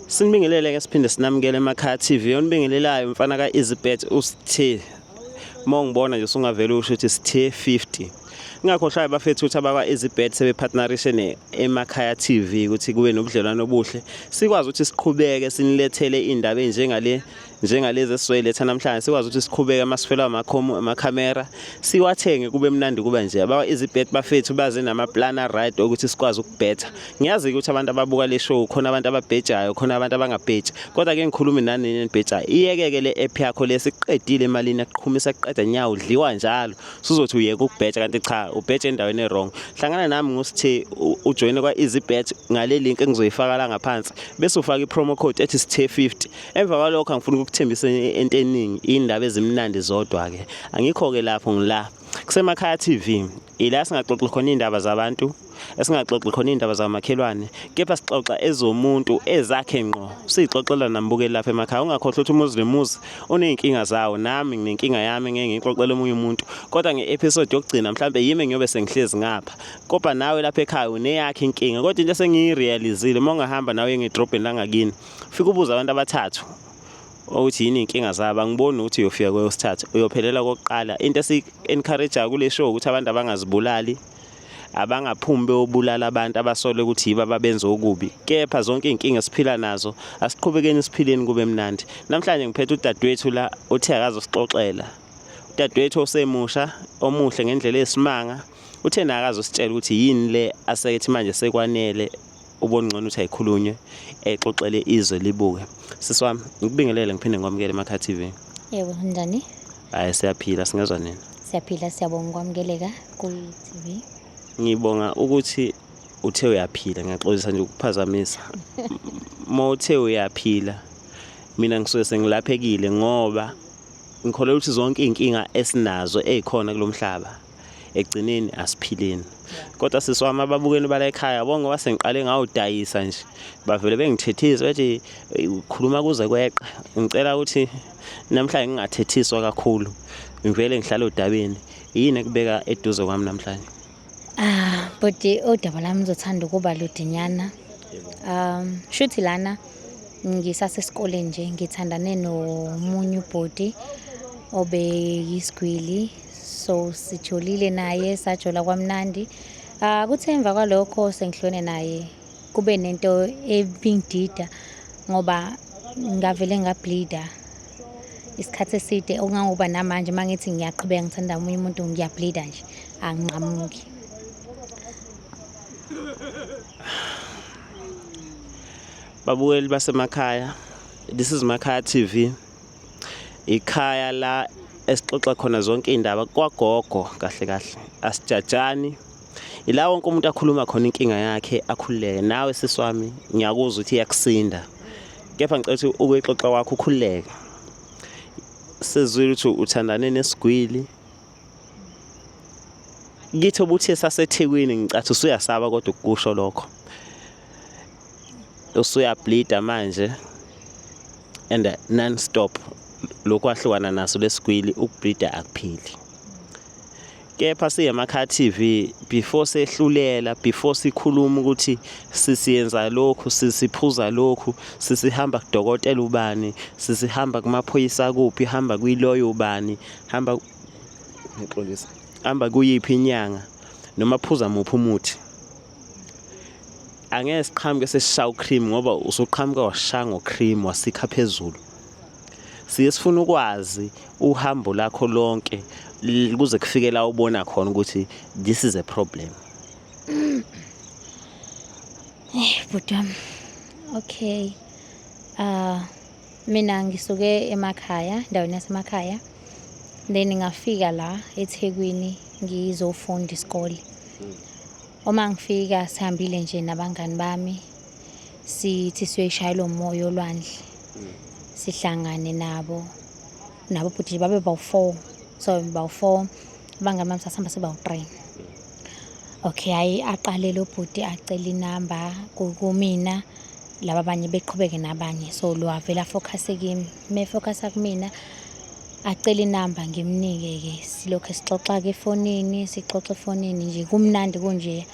Sinibingelele ke siphinde sinamukele emakhaya TV. Onibingelelayo mfana ka EasyBet uSithe. Uma ungibona nje usungavele usho ukuthi Sithe 50. Ngingakhohlwa bafethu ukuthi abakwa EasyBet sebepartnerishe ne Emakhaya TV ukuthi kube nobudlelwano obuhle. Sikwazi ukuthi siqhubeke sinilethele indaba enjengale njengalezi esizoyiletha namhlanje sikwazi ukuthi siqhubeke masifelwa amakhomu amakhamera siwathenge kube mnandi kuba nje abawa izibet bafethu baze namaplan a-right okuthi sikwazi ukubhetha. Ngiyazi ukuthi abantu ababuka le show khona abantu ababhejayo khona abantu abangabheji kodwa ke ngikhulume nani enibhejayo iyekeke le app yakho lesiqedile emalini aqhumisa kuqeda nyawo udliwa njalo suzothi uyeka ukubheja kanti cha ubheje endaweni e-wrong. Hlangana nami ngusithe ujoyine kwa-EasyBet ngale link engizoyifaka la ngaphansi bese ufaka i-promo code ethi sithe 50. Emva kwalokho angifuni ukukuthembisa into eningi indaba ezimnandi zodwa ke angikho ke lapho ngila kusemakhaya TV ila singaxoxi khona indaba zabantu esingaxoxi khona indaba zamakhelwane kepha sixoxa ezomuntu ezakhe ngqo siyixoxela nambukeli lapha emakhaya ungakhohlwa ukuthi umuzi nomuzi uney'nkinga zawo nami nginenkinga yami ngeke ngiyixoxele omunye umuntu kodwa nge-episode yokugcina mhlawumbe yimi ngiyobe sengihlezi ngapha kodwa nawe lapha ekhaya uneyakhe inkinga kodwa into esengiyirealizile uma ungahamba nawe ngedrobheni langakini Fika ubuze abantu abathathu ukuthi yini inkinga zabo, angiboni ukuthi uyofika kweyosithathu, uyophelela kokuqala. Into esi-encourage kule show ukuthi abantu abangazibulali, abangaphumi beyobulala abantu abasole ukuthi yibo ababenza okubi. Kepha zonke iy'nkinga esiphila nazo asiqhubekeni siphileni kube mnandi. Namhlanje ngiphethe udadewethu la othe akazosixoxela. Udadewethu osemusha omuhle ngendlela eyisimanga uthe naye akazositshela ukuthi yini le asekethi manje sekwanele ubona ngcono ukuthi ayikhulunywe exoxele izwe libuke. Sisi wami, ngikubingelele ngiphinde ngikwamukele emakhaya TV. Yebo, njani? Hayi siyaphila, singezwa nini? Siyaphila, siyabonga ukwamukeleka kwi-TV. Ngibonga ukuthi uthe uyaphila, ngiyaxolisa nje ukuphazamisa. Uma uthe uyaphila, mina ngisuke sengilaphekile ngoba ngikholelwa ukuthi zonke iy'nkinga esinazo ey'khona kulo mhlaba ekugcineni asiphileni kodwa sisi wami ababukeli bala ekhaya bonke ngoba sengiqale ngawudayisa nje bavele bengithethisa bethi ukhuluma kuze kweqe ngicela ukuthi namhlanje ngingathethiswa kakhulu ngivele ngihlale odabeni yini ekubeka eduze kwami namhlanje. Ah, bhuti udaba lami ngizothanda ukuba ludinyana. Shuthi lana ngisasesikoleni nje ngithandane nomunye ubhuti obeyisigwili so sijolile naye sajola kwamnandi. Ah, kuthe emva kwalokho sengihlukene naye kube nento ebingidida ngoba ngavele ngableeda isikhathi eside okungangoba namanje uma ngithi ngiyaqhubeka ngithanda omunye umuntu ngiyableeda nje anginqamuki. Babukeli basemakhaya, this is Makhaya TV. Ikhaya la esixoxa khona zonke iy'ndaba kwagogo kahle kahle. Asijajani. Ila wonke umuntu akhuluma khona inkinga yakhe akhululeke. Nawe sisi wami ngiyakuzwa ukuthi iyakusinda. Kepha ngicela ukuthi ukuyixoxa kwakho ukhululeke. Sizwile ukuthi uthandane nesigwili. Kithi obuthe saseThekwini ngicathi usuyasaba kodwa ukukusho lokho. Usuyableeda manje and non stop lokhu wahlukana naso lesigwili ukubleeda akuphili. Kepha siyemakhaya TV before sehlulela before sikhuluma ukuthi sisiyenza lokhu sisiphuza lokhu sisihamba kudokotela ubani sisihamba kumaphoyisa kuphi hamba kwiloyo ubani hamba ngixolisa hamba kuyiphi inyanga noma phuza muphi umuthi angeke siqhamuke sesishaya ucream ngoba usuqhamuka washaya ngocream wasikha phezulu. Siye sifuna ukwazi uhambo lakho lonke kuze kufike la ubona khona ukuthi this is a problem. Eh bhuti wami. Okay. Ah mina ngisuke emakhaya, endaweni yasemakhaya. Then ngafika la eThekwini ngizofunda isikole. Uma ngifika sihambile nje nabangani bami sithi siyoyishayela umoya olwandle. Sihlangane nabo nabo bhuti babe bawu-four so bawu-four abangani bami sasihamba sibawu-three. Okay, hhayi aqale lo bhuti acele inamba kumina laba abanye beqhubeke nabanye so lo avele afokhase kimi. Uma efokhasa kumina acele inamba ngimnike-ke silokhu sixoxa-ke efonini sixoxe efonini nje kumnandi kunje.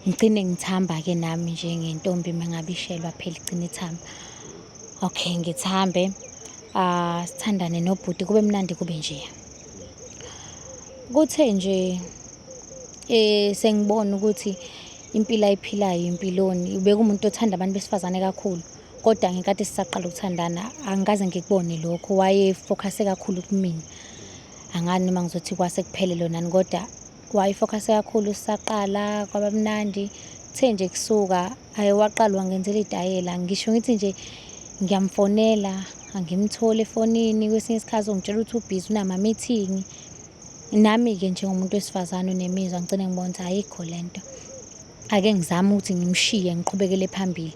Ngigcine ngithamba-ke nami njengentombi uma ngabe ishelwa phela igcine ithamba. Okay, ngithambe, sithandane nobhuti kube mnandi kube njeya. Kuthe nje sengibona ukuthi impilo ayiphilayo impiloni, ubekuwumuntu othanda abantu besifazane kakhulu, kodwa ngenkathi sisaqala ukuthandana angikaze ngikubone lokho, wayefokhase kakhulu kumina. Angazi noma ngizothi kwase kuphele nani kodwa wayefokhase kakhulu sisaqala kwaba mnandi. Kuthe nje kusuka hhayi waqala wangenzela itayela, ngisho ngithi nje ngiyamfonela angimtholi efonini, kwesinye isikhathi ungitshela ukuthi ubhizi unama-meeting. Nami-ke njengomuntu wesifazane onemizwa ngigcine ngibona ukuthi ayikho le nto. Ake ngizame ukuthi ngimshiye ngiqhubekele phambili.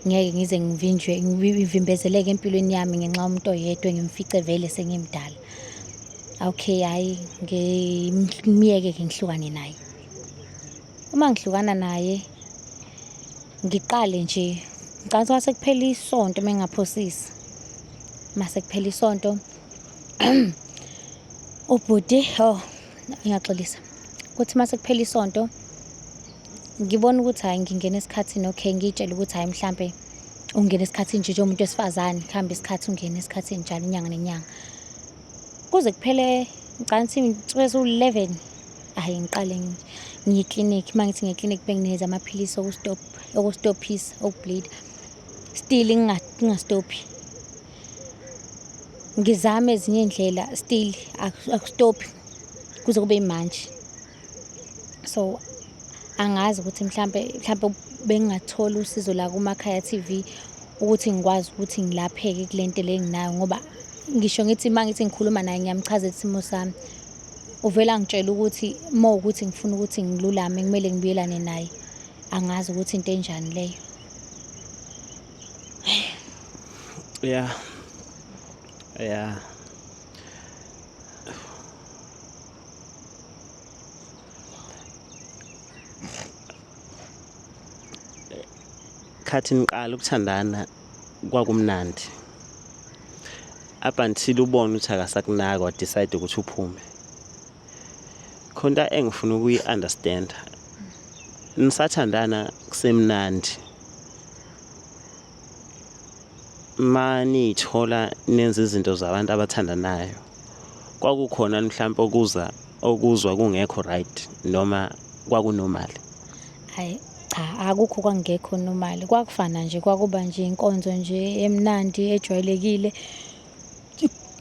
Ngeke ngize ngivinjwe, ngivimbezeleke empilweni yami ngenxa yomuntu oyedwa engimfice vele sengimdala. Okay, hhayi ngimyeke-ke ngihlukane naye. Uma ngihlukana naye ngiqale nje, ngicabanga ukuthi kwase kuphela isonto uma ngingaphosisi. Mase kuphela isonto ubhuti, oh ngiyaxolisa. Kuthi mase kuphela isonto ngibona ukuthi hhayi ngingena esikhathini, okay ngiy'tshele ukuthi hhayi mhlampe ungena esikhathini nje njengomuntu wesifazane, kuhambe isikhathi ungene esikhathini njalo inyanga nenyanga. Kuze kuphele ngicabanga ukuthi insuku eziwu-11, hhayi ngiqale ngiye eklinikhi. Uma ngithi ngiya eklinikhi benginikeza amaphilisi okustop, okustophisa, okubhlida. Still ngingastophi. Ngizame ezinye iy'ndlela still akustophi kuze kube yimanje. So angazi ukuthi mhlampe mhlampe bengingathola usizo la kuMakhaya TV ukuthi ngikwazi ukuthi ngilapheke kule nto le enginayo ngoba ngisho ngithi uma ngithi ngikhuluma naye ngiyamchazela isimo sami. Uvele angitshele ukuthi uma kuwukuthi ngifuna ukuthi ngilulame kumele ngibuyelane naye. Angazi ukuthi into enjani leyo. Yeah. Yeah. Khathi niqala ukuthandana kwakumnandi. Up until ubone ukuthi akasakunaki wa-decide ukuthi uphume. Khona engifuna ukuyi-understand. Nisathandana kusemnandi. Maniyithola nenza izinto zabantu abathandanayo. Kwakukhona mhlampe okuza okuzwa kungekho right noma kwaku-normal? Hhayi cha, akukho kwakungekho normal. Kwakufana nje, kwakuba nje inkonzo nje emnandi ejwayelekile.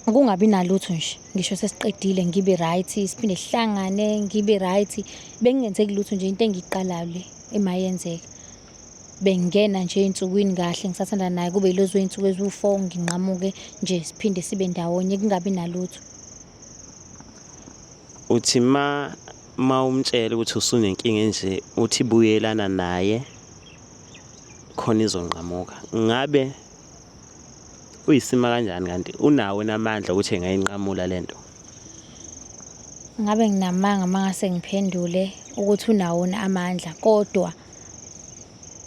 Kungabi nalutho nje, ngisho sesiqedile ngibe right, siphinde sihlangane ngibe right. Bekungenzeki lutho nje into engiyiqalayo le emayenzeka. Bengingena nje ey'nsukwini kahle ngisathandana naye kube yilezo y'nsuku eziwu-four nginqamuke nje siphinde sibe ndawonye kungabi nalutho. Uthi ma umtshela ukuthi usunenkinga enje uthi buyelana naye khona izonqamuka. Ngabe uyisima kanjani kanti unawo namandla ukuthi engayinqamula lento? Ngabe nginamanga uma ngase ngiphendule ukuthi unawo amandla kodwa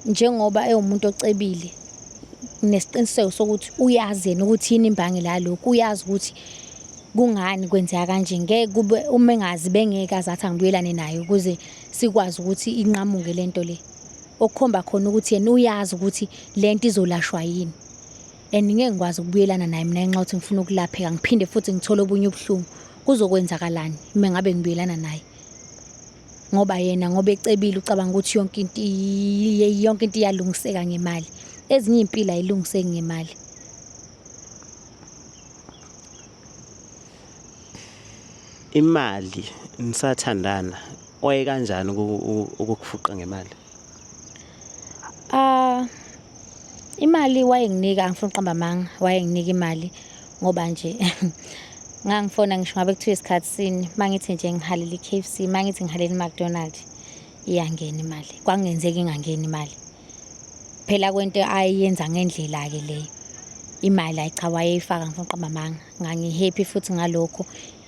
njengoba ewumuntu ocebile nginesiqiniseko sokuthi uyazi yena ukuthi yini imbangela yalokhu, uyazi ukuthi kungani kwenzeka kanje. Ngeke kube uma engazi bengeke aze athi angibuyelane naye ukuze sikwazi ukuthi inqamuke le nto le. Okukhomba khona ukuthi yena uyazi ukuthi le nto izolashwa yini. And ngeke ngikwazi ukubuyelana naye mina ngenxa yokuthi ngifuna ukulapheka ngiphinde futhi ngithole obunye ubuhlungu. Kuzokwenzakalani uma ngabe ngibuyelana naye? Ngoba yena ngoba ecebile ucabanga ukuthi yonke into yonke into iyalungiseka ngemali. Ezinye iy'mpilo ayilungiseki ngemali. Imali nisathandana wayekanjani ukukufuqa ngemali? Ah, imali wayenginika, angifuni ukuqamba amanga, wayenginika imali ngoba nje ngangifona ngisho ngabe kuthiwa isikhathi sini, uma ngithi nje ngihalela i-K_F_C, uma ngithi ngihalela i-McDonald, iyangena imali. Kwakungenzeki ingangeni imali. Phela kwento ayenza ngendlela-ke leyo. Imali hhayi cha wayeyifaka angifuni ukuqamba amanga. Ngangi-happy futhi ngalokho.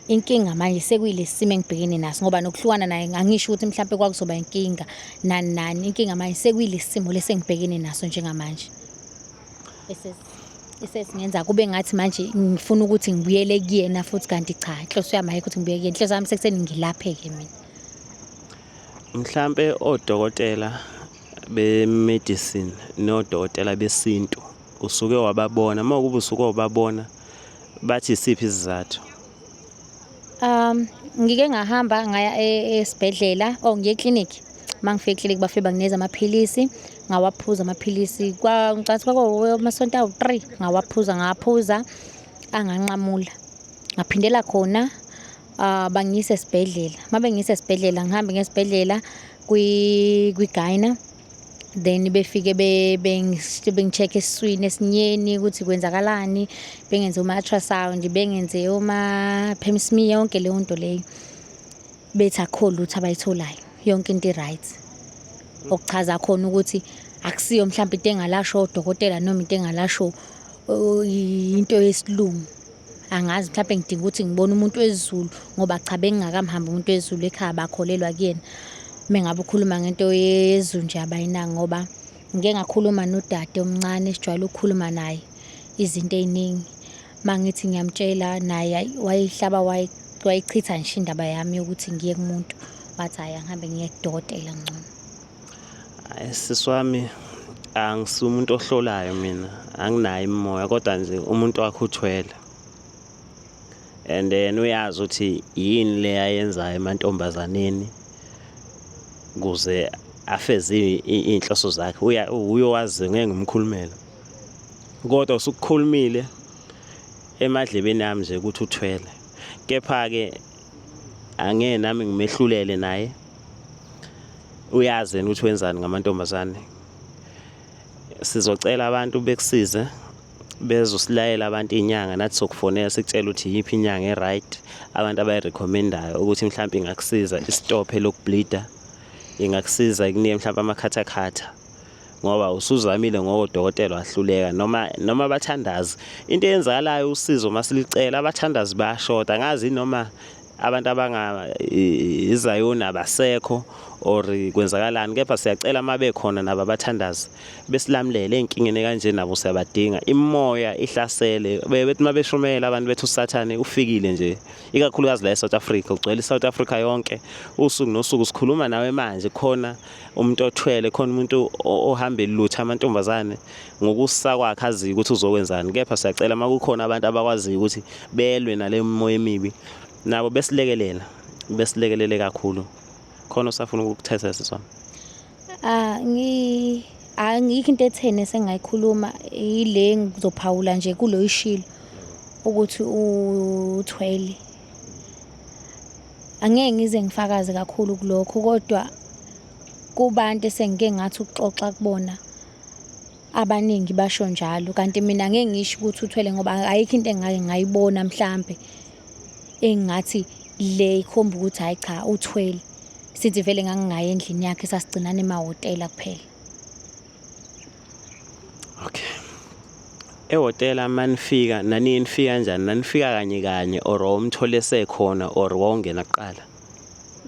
Inkinga manje sekuyilesi simo engibhekene naso ngoba nokuhlukana naye angisho ukuthi mhlampe kwakuzoba inkinga nani nani. Inkinga manje sekuyilesi simo lesi engibhekene naso njengamanje. Esesingenza kube ngathi manje ngifuna ukuthi ngibuyele kuyena futhi kanti cha, inhloso yami ayikho ukuthi ngibuyele kuyena. Inhloso yami sekutheni ngilapheke mina. Mhlampe odokotela be-medicine nodokotela besintu usuke wababona, uma kuwukuba usuke wababona bathi isiphi isizathu? Ngike ngahamba ngaya esibhedlela or ngiye eklinikhi. Uma ngifika eklinikhi bafike banginikeza amaphilisi, ngawaphuza amaphilisi. Ngicabanga ukuthi kwakuwu amasonto awu-3 ngawaphuza, ngawaphuza anganqamula. Ngaphindela khona bangiyisa esibhedlela. Uma bengiyisa esibhedlela ngihambe ngiye esibhedlela kwi-gynae, then befike bengi-check-e esiswini esinyeni ukuthi kwenzakalani, bengenze oma-ultrasound, bengenze oma-pap smear, yonke leyo nto leyo. Bethi akukho lutho abayitholayo, yonke into i-right. Okuchaza khona ukuthi akusiyo mhlampe into engalashwa odokotela noma into engalashwa into yesiLungu. Angazi mhlampe ngidinga ukuthi ngibone umuntu wesiZulu ngoba cha bengingakamhambi umuntu wesiZulu ekhaya bakholelwa kuyena. Uma ngabe ukhuluma ngento yesiZulu nje abayinaki ngoba ngike ngakhuluma nodade omncane esijwayele ukukhuluma naye izinto ey'ningi. Uma ngithi ngiyamtshela naye wayihlaba wayichitha nje indaba yami yokuthi ngiye kumuntu. Wathi hhayi angihambe ngiye kudokotela ngcono. Hhayi sisi wami, angisuye umuntu ohlolayo mina, anginayo imimoya kodwa nje umuntu wakho uthwele. And then uyazi ukuthi yini le ayenzayo emantombazaneni ukuze afeze iy'nhloso zakhe. Uye owaziyo, ngeke ngimkhulumele. Kodwa usukukhulumile emadlebeni ami nje ukuthi uthwele. Kepha-ke angeke nami ngimehlulele naye. Uyazi yena ukuthi wenzani ngamantombazane. Sizocela abantu bekusize bezosilayela abantu iy'nyanga, nathi sokufonela sikutshela ukuthi iyiphi inyanga e-right abantu abayi-recommend-ayo ukuthi mhlampe ingakusiza istophe lokubleed-a, ingakusiza ikunike mhlampe amakhathakhatha ngoba usuzamile ngodokotela wahluleka noma abathandazi. Into eyenzakalayo usizo masilicela abathandazi bayashoda, angazi noma abantu abanga izayoni abasekho or kwenzakalani, kepha siyacela uma bekhona nabo abathandazi besilamulele ey'nkingeni kanje, nabo siyabadinga. Imimoya ihlasele, bethi uma beshumela abantu bethi uSathane ufikile nje, ikakhulukazi la e-South Africa, ugcwele i-South Africa yonke. Usuku nosuku sikhuluma nawe manje khona umuntu othwele, khona umuntu ohamba elutha amantombazane ngokusa kwakhe aziyo ukuthi uzokwenzani. Kepha siyacela uma kukhona abantu abakwaziyo ukuthi belwe nale mimoya emibi, nabo besilekelela, besilekelele kakhulu. Khona osafuna ukukuthetha sisi wami? Angikho into etheni esengayikhuluma, ile ngizophawula nje kulo ishilo ukuthi uthwele. Angeke ngize ngifakaze kakhulu kulokho kodwa kubantu esengike ngathi ukuxoxa kubona abaningi basho njalo, kanti mina angeke ngisho ukuthi uthwele ngoba ayikho into engake ngayibona mhlampe engingathi le ikhomba ukuthi hhayi cha uthwele. Sithi vele ngangingayi endlini yakhe, sasigcinana emahhotela kuphela. Okay. Ehhotela manifika naniye nifika kanjani? Nanifika kanye kanye or wawumthole esekhona or wawungena kuqala?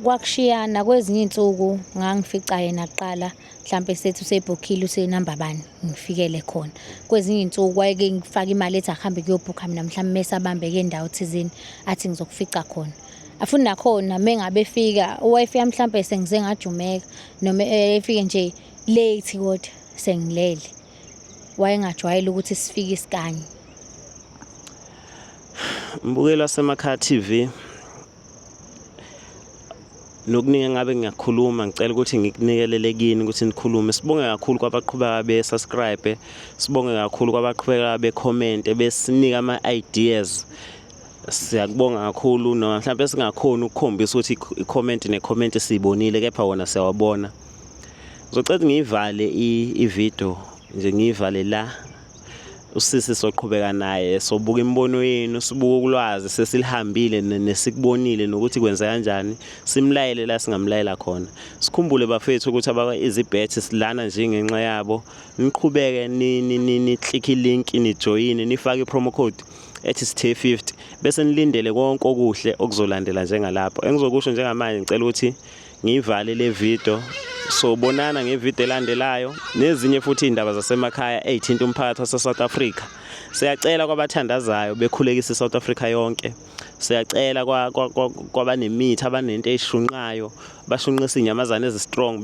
Kwakushiyana kwezinye iy'nsuku ngangifica yena kuqala mhlampe sethi usebhukhile usenamba bani ngifikele khona. Kwezinye iy'nsuku wayeke ngifake imali ethi akuhambe kuyobhukha mina mhlampe mese abambeke endawo thizeni athi ngizokufica khona. Futhi nakhona mengabe efika wayefika mhlampe sengize ngajumeka noma efike nje late kodwa sengilele. Wayengajwayele ukuthi sifike isikanye. Mbukeli waseMakhaya TV, nokuningi engabe ngiyakhuluma ngicela ukuthi ngikunikelele kini ukuthi nikhulume. Sibonge kakhulu kwabaqhubeka be-subscribe, sibonge kakhulu kwabaqhubeka be-comment, besinika ama-ideas. Siyakubonga kakhulu noma mhlawumbe singakhoni ukukhombisa ukuthi i-comment ne-comment siyibonile, kepha wona siyawabona. Ngizocela ukuthi ngiyivale i-video nje, ngiyivale la. Usisi soqhubeka naye, sobuka imibono yenu, sibuka ulwazi sesilihambile nesikubonile nokuthi kwenza kanjani, simlayele la singamlayela khona. Sikhumbule bafethu ukuthi abakwa-EasyBet silana nje ngenxa yabo. Niqhubeke ni-click i-link, nijoyine, nifake i-promo code ethi sithe 50 bese nilindele konke okuhle okuzolandela njengalapho. Engizokusho njengamanje, ngicela ukuthi ngiyivale le video. Sobonana ngevideo elandelayo nezinye futhi iy'ndaba zasemakhaya ey'thinta umphakathi wase-South Africa. Siyacela kwabathandazayo bekhulekise i-South Africa yonke. Siyacela kwabanemithi, abanento eyishunqayo, bashunqisa inyamazane ezi-strong.